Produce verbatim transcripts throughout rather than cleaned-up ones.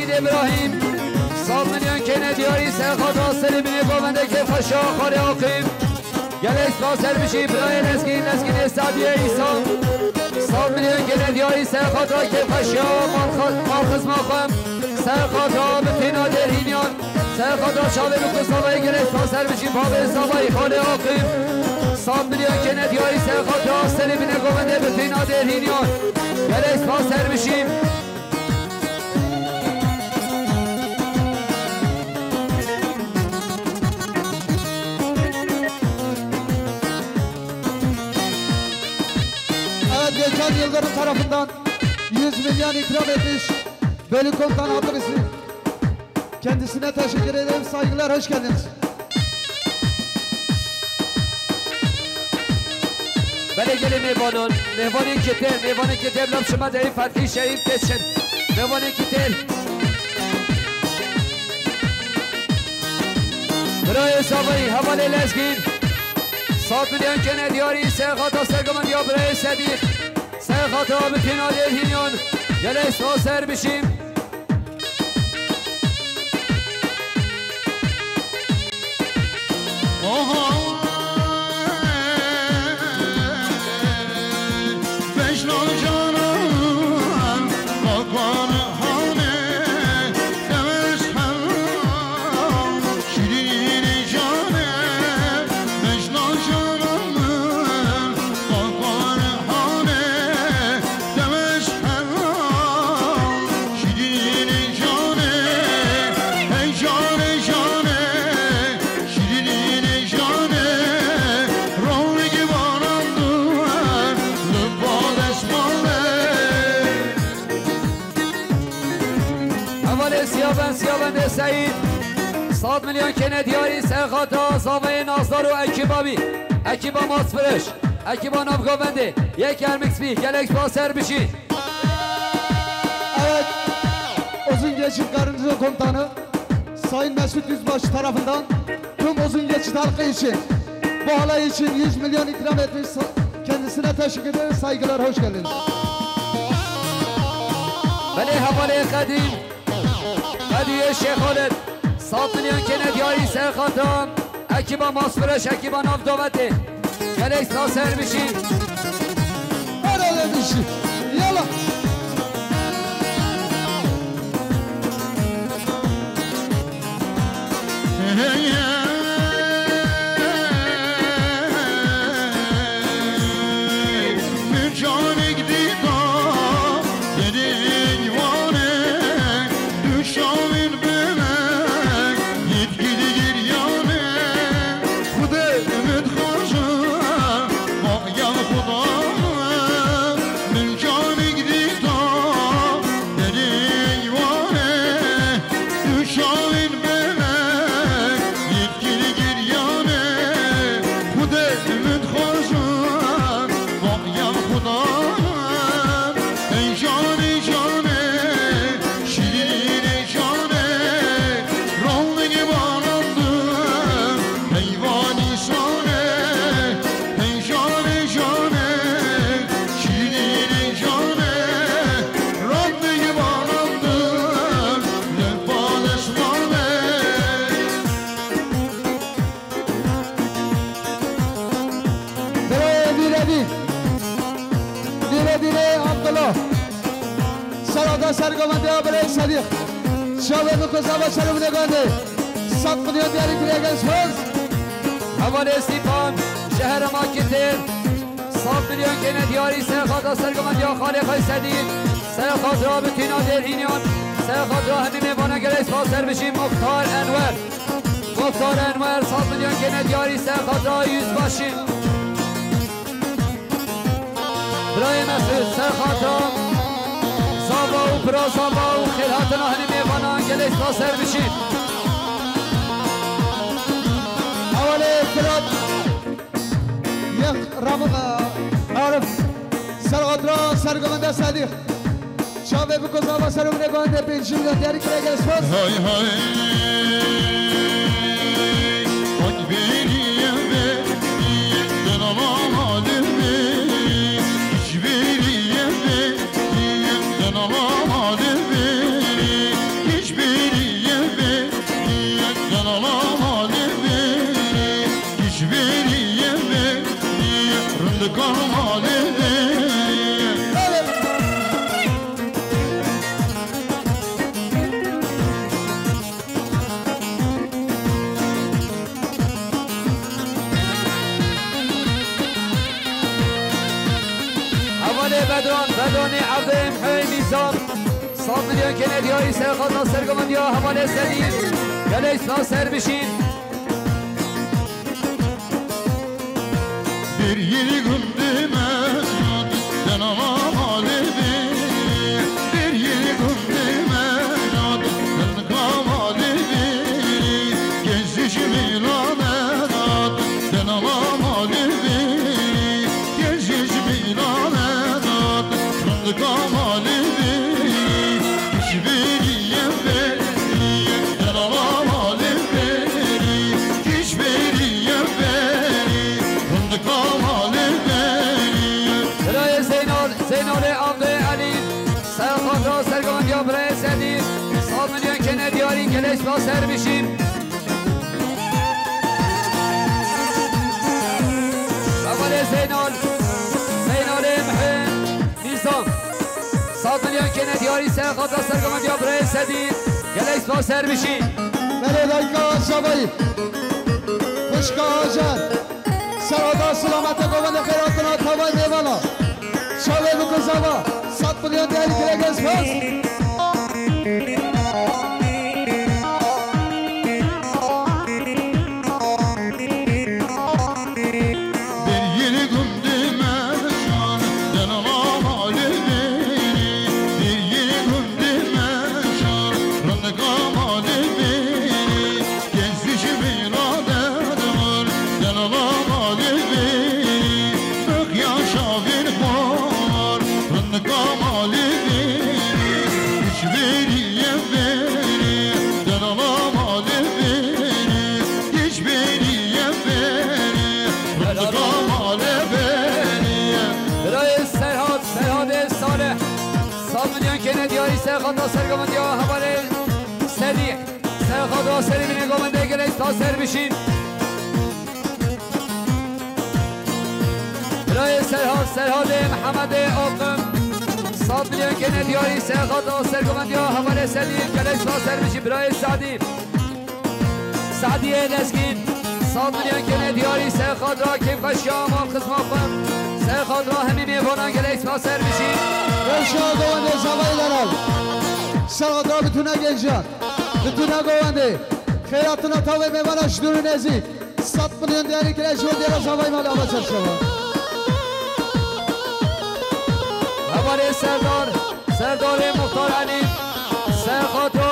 Îbrahîm, sed milyon kêne diyarî ser xatra serê binê govendê kêfxweşa xalê Aqîm. Gelek spas ser bijî birayê Lezgîn, Lezgînê Sadiye Îsa. Sed milyon kêne diyarî ser xatra kêfxweşiya malxa-, malxizma xwe. Ser xatra bitîna dêrhîniyan. Ser xatra çavê bi ku zavayê gelek spas ser bijî bavê zavayî xalê Aqîm. Sed milyon kêne diyarî ser xatra serê binê govendê bitîna dêrhîniyan. Gelek spas ser bijî. Evet, Gökhan Yıldırım tarafından yüz milyon ikram etmiş. Bölük komutanı Abdülüsü. Kendisine teşekkür ederim. Saygılar, hoş geldiniz. Belê gelê mêvanan, mêvanên kêtir, mêvanên kêtir, bila bi şima deyî Fethî Şehîd têçin. Mêvanên kêtir. Birayê Zavayî, hevalê Lezgîn. Sed milyon kêne diyarî, ser xatra sergovendiya birayê Sedîq. Ser xatra bitîna dêrhîniyan, gelek spas ser bijî. Hevalê Siyaben, Siyaben de Seyîd. Sed milyon kêne diyarî ser xatra zavayê Nazdar û ekîba bî. Ekîba Masfiriş, ekîba Navgovendê, yek Hermik Spî, gelek spas ser bijî. Evet, Uzun Geçit Garnizon Komutanı Sayın Mesut Yüzbaşı tarafından tüm Uzun Geçit halkı için bu halay için yüz milyon ikram etmiş. Sa-, kendisine teşekkür ederiz. Saygılar, hoş geldiniz. Belê hevalê Qedî, Qedîyê Şêxolid, sed milyon kêne diyarî ser xatra. Ekîba Masfireş, ekîba Navdovete. Gelek spas ser bijî. Arada bijî. Yala. Birayê Nîredîn. Nîredînê Abdullah. Serada sergovendiya birayê Sedîq. Çavê min ku zava şerê min ê gandê. Sed milyon diyarî kiriye genç kız. Hevalê Stîpan, ji herêma Kitir. Sed milyon kêne diyarî ser xatra sergovendiya xalê xwe Sedîq. Ser xatra bitîna dêrhîniyan. Ser xatra hemî mêvanan gelek spas ser bijî Muxtar Enwer. Muxtar Enwer, sed milyon kêne diyarî ser xatra Yüzbaşî. Birayê Mesûd, ser xatra zava û pira zava û xêrhatina hinî mêvanan gelek spas ser bijî. Hevalê Firat, yek Ram-, e, Arif, ser xatra sergovende Sedîq. Çavê biko zava serê min ê guhende pêncî milyon diyarî kire, gelek spas. Hay hay. Sed milyon kene diyarî serqata sergovendiya hevalê Sedî. Gelek spas ser bişîn. Bir yeni gündüme denama malibi. Bir yeni gündüme denama malibi. Genç işimi lanet denama malibi. Genç işimi lanet fındık malibi. Hiçbir yem beni denama malibi. Hiçbir yem beni fındık malibi. Birayê Zeynal, Zeynalê Abdê Elî, serqata sergovendiya birayê Sedî, sed milyon kene diyarî, gelek spas ser bişîn. Hevalê Zeynal, Zeynalê Mihê Nîzam, sed milyon kene diyarî, serqata sergovendiya birayê Sedî, gelek spas ser bişîn. Belê dayika Zavayî, xwişka Acar. Serhada silamete govende xêratina tavay mêvana. Çavê biko zava. Sed milyon değerli Kireges Fas. Bir yeni gündüme şan, denama malibi. Bir yeni gündüme şan, rındaka malibi. Genç dişimi lanet var, denama malibi. Bak yaşa bir xor, rındaka malibi. Hiç veriye veri, denama malibi. Hiç veriye veri, rındaka malibi. Birayê Serhat, Serhatê Salih, sed milyon kene diyarî serqata sergovendiya hevalê Sedî. Serhat Aserî binê govendê gelek spas ser bişîn. Birayê Serhat, Serhatê Mihemedê Oqim. Sed milyon kene diyarî serqata sergovendiya hevalê Sedî. Gelek spas ser bişîn birayê Sedî. Sedîyê Lezgîn. Sed milyon kene diyarî serqata kêfxweşiya mal xizma xwe. Serqata hemî mêvanan gelek spas ser bişîn. Beşa govendê zavayî delal. Serqata bitûna gencan. Bitûna govendê. Xêratina tavê mêvana ji dûr û nezîk. Sed milyon değerli kireç û dêra zavayî mala ava çarşava. Hevalê Serdar, Serdarê Muxtar Elî, Serxato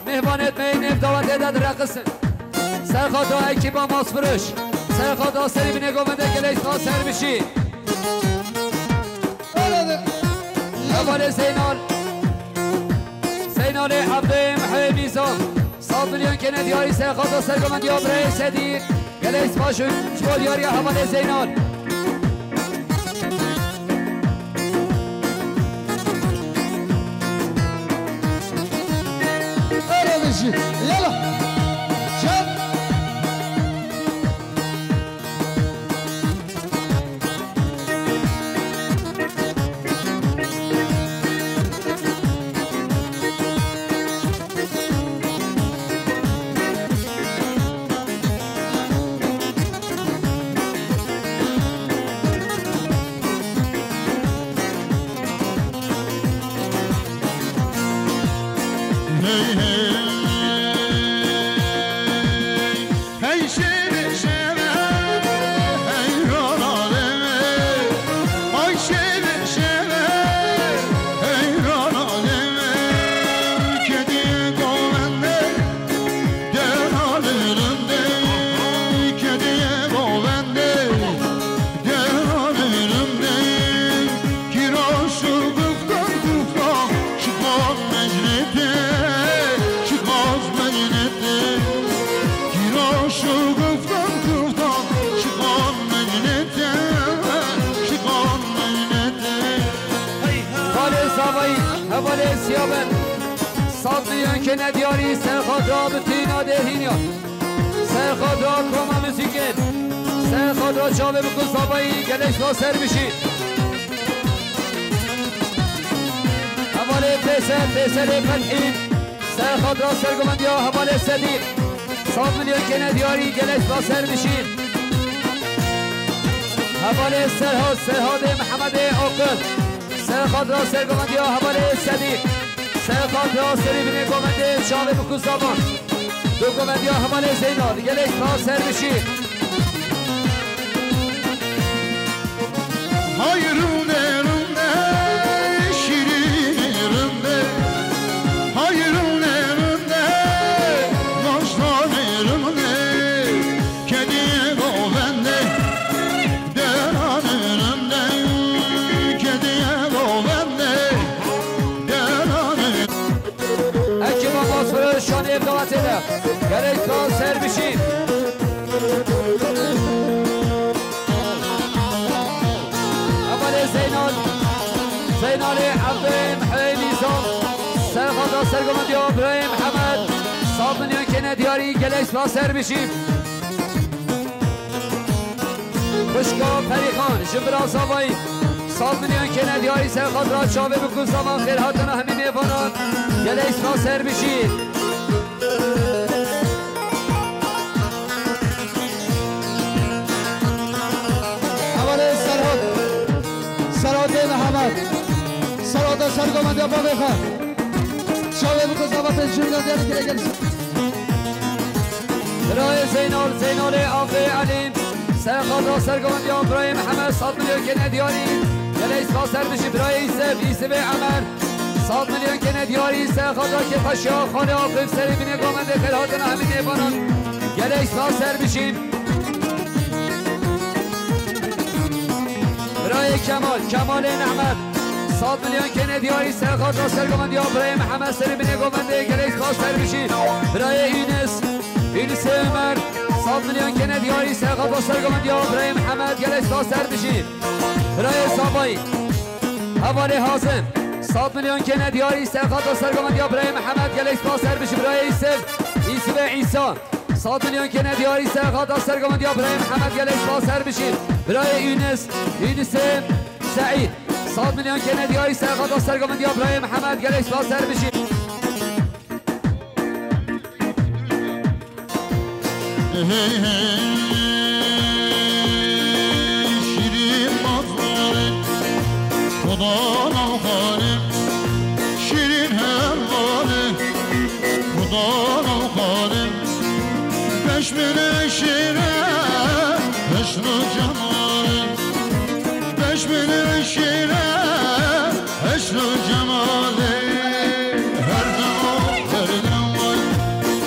mêvanêt me nêv dawetê de direqisin. Serxato ekîba Masfiroş, Serxato serî binê govende gelek spas ser bişî. Hevalê Zeynal. Zeynalê Ebdê Mihê Nîzam. Sed milyon kene diyarî serqata sergovendiya birayê Sedî. Gelek spas ji bo diyariya hevalê Zeynal. Öyle bir şey. Yala. Çal. Hey, hey. Hey şevê şevê, hey rana devê. Ay şevê şevê, hey rana devê. Kediye govende, dena lirinde. Kediye govende, dena lirinde. Kira şu guftan guftan, şiqan mecnete, şiqan mecnete. Kira şu guftan guftan, şiqan mecnete, şiqan mecnete. Hevalê zavayî, hevalê siyaben. Sed milyon kene diyarî, serxata bitîna dêhîniya. Serxata koma muzîkê. Serxata çavê biko zavayî gelek spas ser bişî. Hevalê Pêser, Pêserê Fethî. Serxata sergovendiya hevalê Sedî. Sed milyon kene diyarî gelek spas ser bişî. Hevalê Serhat, Serhatê Mihemedê Aqil. Ser xatra sergovendiya hevalê Sedî. Ser xatra serî binê govendê çavê bikû zavan. Du govendiya hevalê Zeynal. Gelek spas, ser bijî. Hay rûnê rûnê, şîrînê rûnê. Hay rûnê rûnê, naşnanê rûnê. Kediyê govendê, deranê rûnê. Kediyê govendê, deranê. Ekîba Masfiro şanê ev dawetê de. Gelek spas, ser bijî. Hevalê Zeynal. Zeynalê Evdê Mihê Nîzam. Ser xatra sergovendiya birayê Mihemed. Sed milyon kene diyarî, gelek spas, ser bijî. Xwişka Perîxan, ji bira Zavayî. Sed milyon kene diyarî, ser xatra çavê bikû zavan, xêr hatina hemî mêvanan. Gelek spas, ser bijî. Hevalê Serhat. Serhatê Mihemed. Serhata sergovendiya bavê xwe. Çavê bikû zavan, pêncî milyon diyarî kire gelişi. Birayê Zeynal, Zeynalê Avê Elî. Ser xatra sergovendiya birayê Mihemed, sed milyon kene diyarî. Gelek spas, ser bijî. Birayê Îsef, Îsefê Emer. Sed milyon kene diyarî, ser xatra kêfxweşiya xalê Aqif, serê binê govendê, xêr hatina hemî mêvanan. Gelek spas, ser bijî. Birayê Kemal, Kemalê Nehmet. Sed milyon kene diyarî, ser xatra sergovendiya birayê Mihemed, serê binê govendê, gelek spas, ser bijî. Birayê Yunus, Yunusê Ömer. Sed milyon kene diyarî, ser xatra sergovendiya birayê Mihemed, gelek spas, ser bijî. Birayê Zavayî. Hevalê Hazim. Sed milyon kene diyarî, ser xatra sergovendiya birayê Mihemed, gelek spas, ser bijî. Birayê Îsef, Îsefê Îsa. Sed milyon kene diyarî, ser xatra sergovendiya birayê Mihemed, gelek spas, ser bijî. Birayê Yunus, Yunusê Seîd. Sed milyon kene diyarî, ser xatra sergovendiya birayê Mihemed, gelek spas, ser bijî. Hey, hey, şîrîn mazlûm, xudan xalim, şîrîn hevalê, xudan xalim. Beş bin şîre, hesn û cemalê. Beş bin şîre, hesn û cemalê. Her dema, her dema,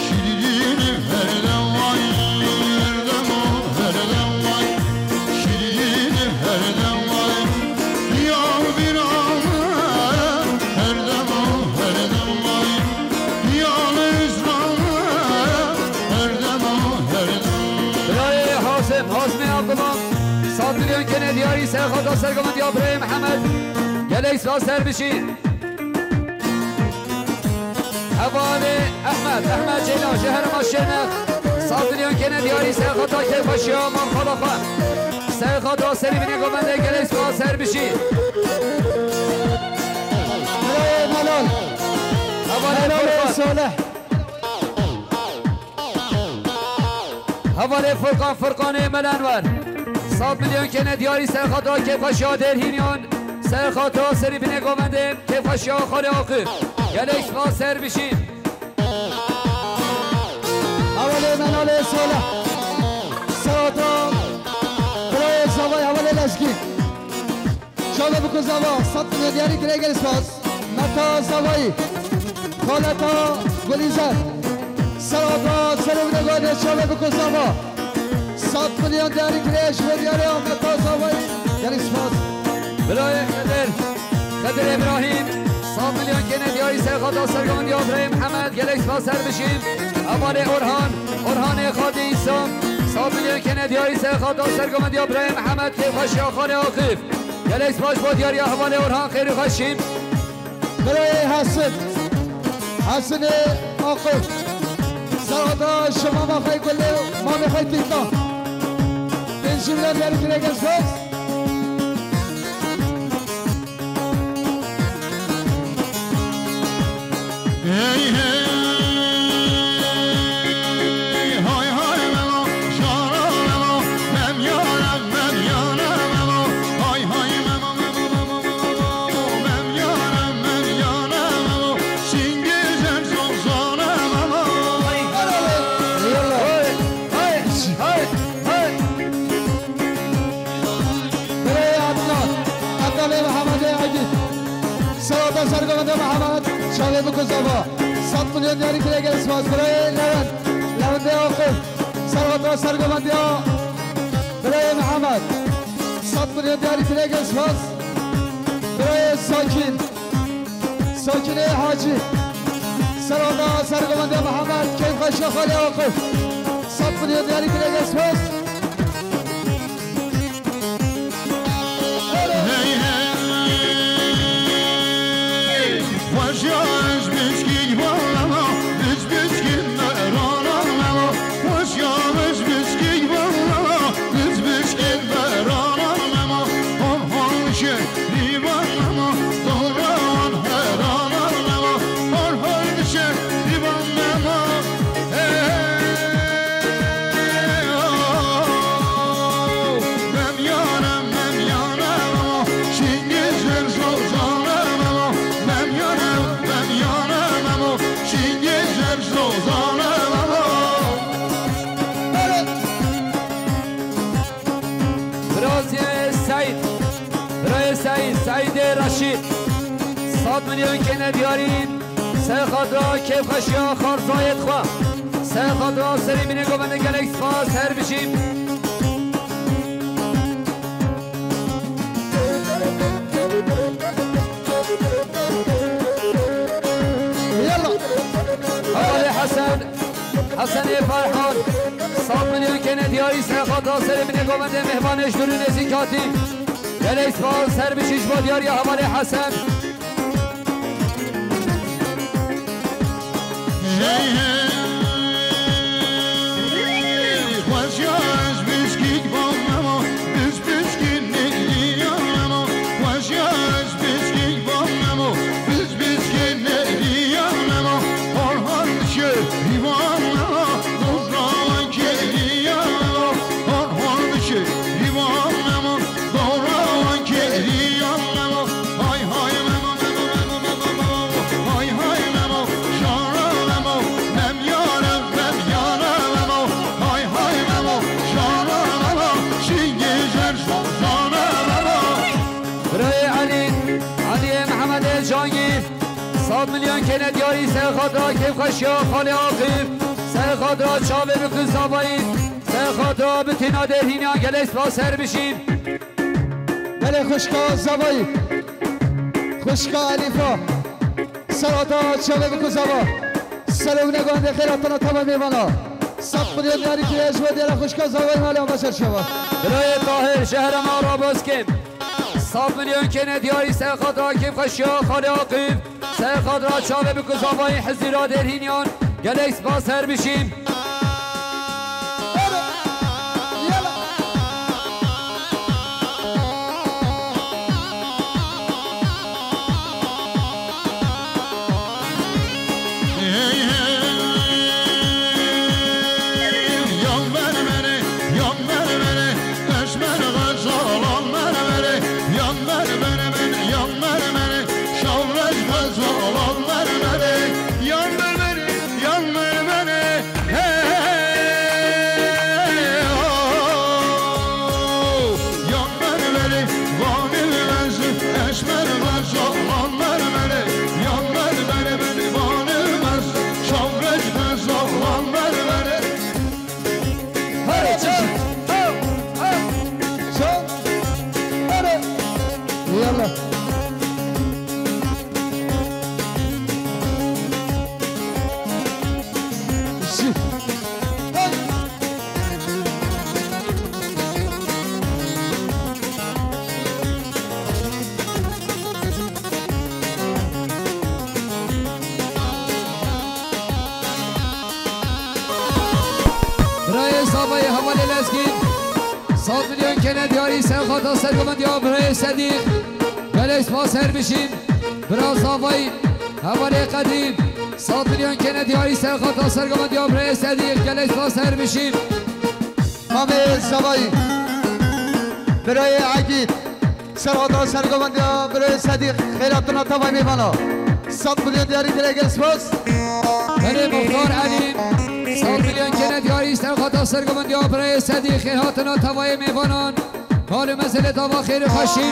şîrînim her dema, her dema, her dema, şîrînim her dema. Ya bir ama, her dema, her dema, yalnız ama, her dema, her dema. Birayê Hazim, Hazimê Abdullah, sed milyon kene diyarî, ser xatra sergovendiya birayê Mihemed. Gelek spas, ser bijî. Hevalê Ehmed, Ehmed Ceylan ji herêma Şirnex, sed milyon kene diyarî, ser xatra kêfxweşiya mam xala xwe. Ser xatra serî binê govendê, gelek spas, ser bijî. Birayê Melal. Hevalê Melalê Furkan. Salih. Hevalê Furkan, Furkanê Melenwer. Sed milyon kene diyarî, ser xatra kêfxweşiya Dêrhîniyan. Ser xatra serî binê govendê, kêfxweşiya xalê Aqif. Gelek spas, ser bijî. Hevalê Melalê Salih. Serhata birayê Zavayî, hevalê Lezgî. Çavê bikû zava, sed milyon diyarî kire, gelek spas. Meta Zavayî, xaleta Gulîzer. Serhata serê binê govendê, çavê bikû zava. Sed milyon diyarî kire, ji bo diyarê Meta Zavayî, gelek spas. Birayê Xidir, Xidir Îbrahîm, sed milyon kene diyarî, ser xatra sergovendiya birayê Mihemed, gelek spas, ser bijî. Hevalê Orhan, Orhanê Xadî Îsa, sed milyon kene diyarî, ser xatra sergovendiya birayê Mihemed, kêfxweşiya xalê Aqif. Gelek spas bo diyariya hevalê Orhan, xêr û xweşî. Birayê Hesin, Hesinê Aqif. Serhata ji mama xwe Gulê, mamê xwe Tîta. Pêncî milyon diyarî kire, gelek spas. Hey, hey, hay, hay, Memo, şara Memo, mem yara, mem yara Memo, hay, hay, Memo, Memo, Memo, Memo, Memo. Zava. Sed milyon diyarî kire, gelek spas. Birayê Lewend. Lewendê Aqil. Serhata sergovendiya birayê Mihemed. Sed milyon diyarî kire, gelek spas. Birayê Sakîn. Sakînê Hacî. Serhata sergovendiya Mihemed. Keyfxweşiya xalê Aqil. Sed milyon diyarî kire, gelek spas. Hey, hey, xweşiya ez bişkî bala, ez bişkî merana mema, xweşiya ez bişkî bala, ez bişkî merana mema, hon hon şe, rîvan mema, doran herana mema, hon hon şe, rîvan mema, hey. Birazê Seîd, birayê Seîd, Seîdê Reşîd, sed milyon kêne diyarî. Ser xatira kêfxweşiya xarzayê xwe. Ser xatira serê bînê govendê, gelek spas, her bijî. Yalla. Hevalê Hesen, Hesenê Ferhan, sed milyon kêne diyarî. Ser xatira serê bînê govendê, mêhvanê ji dûr û nêzîk hatî. Gelek spas, her bijî ji bo diyariya hevalê Hesen. Birayê Elî, Eliyê Mihemedê Cangî, sed milyon kêne diyarî. Ser xatira kêfxweşiya xalê Aqîf, ser xatira çavê Bikû Zavayî, ser xatira bitîna Dêrhîniyan, gelek spas, her bijî. Belê xwişka Zavayî, xwişka Elîfa, serhata çavê Bikû Zava. Serê wine govendê, xêr hatina tevayê mêvana. Sed milyon diyarî kiriye ji bo diyara xwişka Zavayî, malê Abaşer Şeva. Birayê Tahir, şehra me Arabaskê, sed milyon kêne diyarî. Ser xatira kêfxweşiya xalê Aqîf, ser xatira çavê Bikû Zavayî, Hizîra Dêrhîniyan, gelek spas, her bijî. Yalla. Birayê Zavayê hevalê Lezgîn, sed milyon kêne diyarî. Ser xatira sergovendiya birayê Sedîq, gelek spas, her bijîn. Bira Zavayî, hevalê Qedîm, sed milyon kêne diyarî. Ser xatira sergovendiya birayê Sedîq, gelek spas, her bijîn. Mamê Zavayî, birayê Egîd, serhata sergovendiya birayê Sedîq, xêr hatina tevayê mêvana. Sed milyon diyarî kiriye, gelek spas. Berê Muxtar Elî, sed milyon kêne diyarî. Serhata sergovendiya birayê Sedîq, xêr hatina tevayê mêvanan. Malê mezelê dava xêr û xweşî.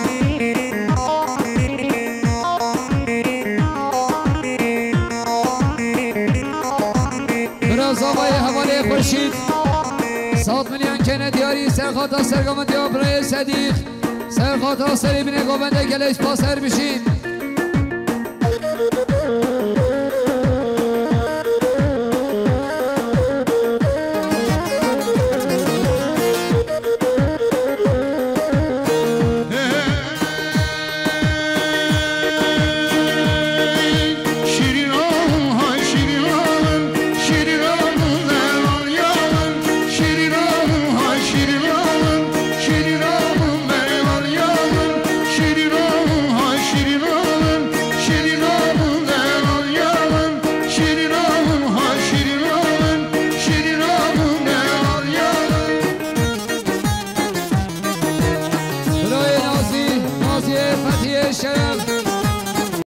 Zavayê hevalê Xurşîd. Sat milyon kene diyarî serxata sergametiya birayê Sedîq. Serxata serê binê govende gelê spas her bijîn.